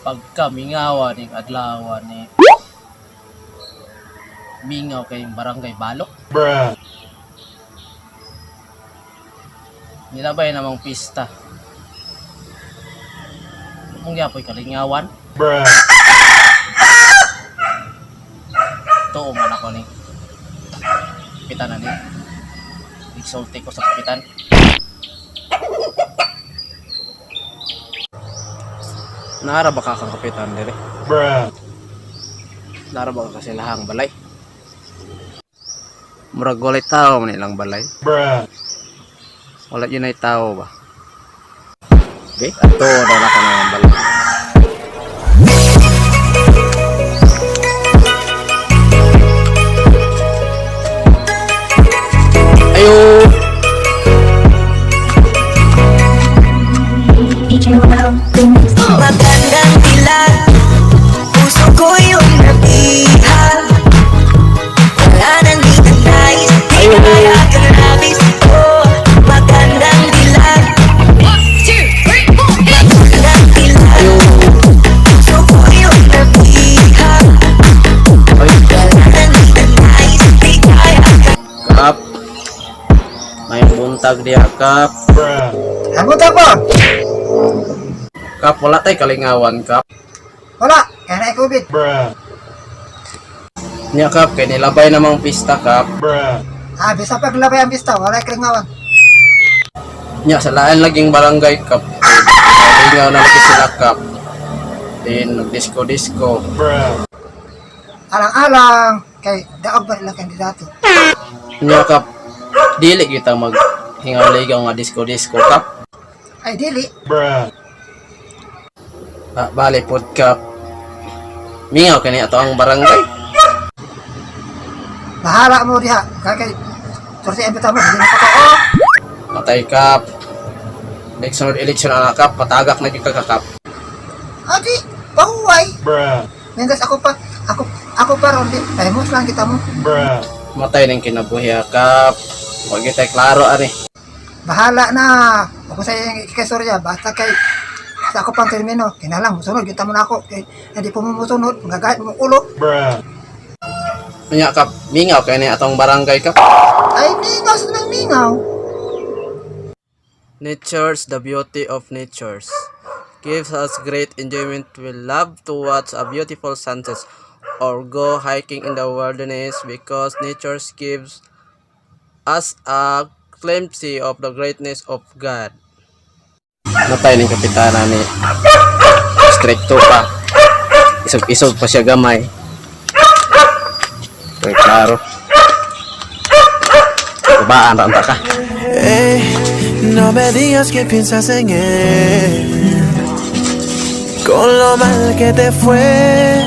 Pagkamingawa ning adlaw ni mingaw kayong barangay Balok. Bruh. Nilabay namang pista. Kung yapoy kalingawan, Bruh. Tuo man ako ni kapitan na ni. Igsulti ko sa kapitan. Naara ba ka kang kapitan dire? Bruh. Naara ba ka kasi lahang balay? Murag walay tao man ilang balay. Bruh. Wala yun ay tao ba? Okay, ato na na ka ng balay. Ayo! Magandang dilag. Puso ko yung nabihag. Wala nang di ka nais. Di kaya kang labis. Oh, magandang dilag. Magandang dilag. Puso ko yung nabihag. Ay, Wala nang di ka nais. Di kaya kang Kap! May buntag diha, Kap. Bruh. Ang pa! Kap, wala tay kalingawan, Kap. Wala! Kaya na COVID. Bruh. Nya, Kap, kay nilabay namang pista, Kap. Bruh. Ah, bisa paglabay ang pista, wala kalingawan. Nya, sa laan laging barangay, Kap. Kalingaw na lagi sila, Kap. Then, nag-disco-disco. Bruh. Alang-alang, kay daog ba nila kandidato? Nya, Kap, dili kita mag hingaw-ligaw nga disco-disco, Kap. Ay, dili. Bruh. Ah, bale pod, Kap. Mingaw kani ato ang barangay. Bahala mo diha. Kay kay Sorti ang bitaw mo, hindi na totoo. Matay, Kap. Next sunod election na, Kap. Patagak na gyud ka, Kap. Adi, pahuway. Bruh. Mientras ako pa, ako, ako pa ron, di, pahimos lang kita mo. Bruh. Matay ning kinabuhi, ah, Kap. Wag tay klaro ani. Bahala na. Ako sa iyong ikaisorya, basta kay sa ako pang termino, kinalang, musunod, kita mo na ako. Kay, hindi po mo musunod, magagahit mo ulo. Bruh. Nya, Kap, mingaw kay ni atong barangay, Kap. Ay, mingaw sa nang mingaw. Nature's the beauty of natures gives us great enjoyment. We love to watch a beautiful sunset or go hiking in the wilderness because nature gives us a glimpse of the greatness of God. Natay ning kapitana ni stricto pa. Isog-isog pa siya gamay. Okay, klaro. Babaan ra unta ka. Ey, no me digas que piensas en él. Con lo mal que te fue,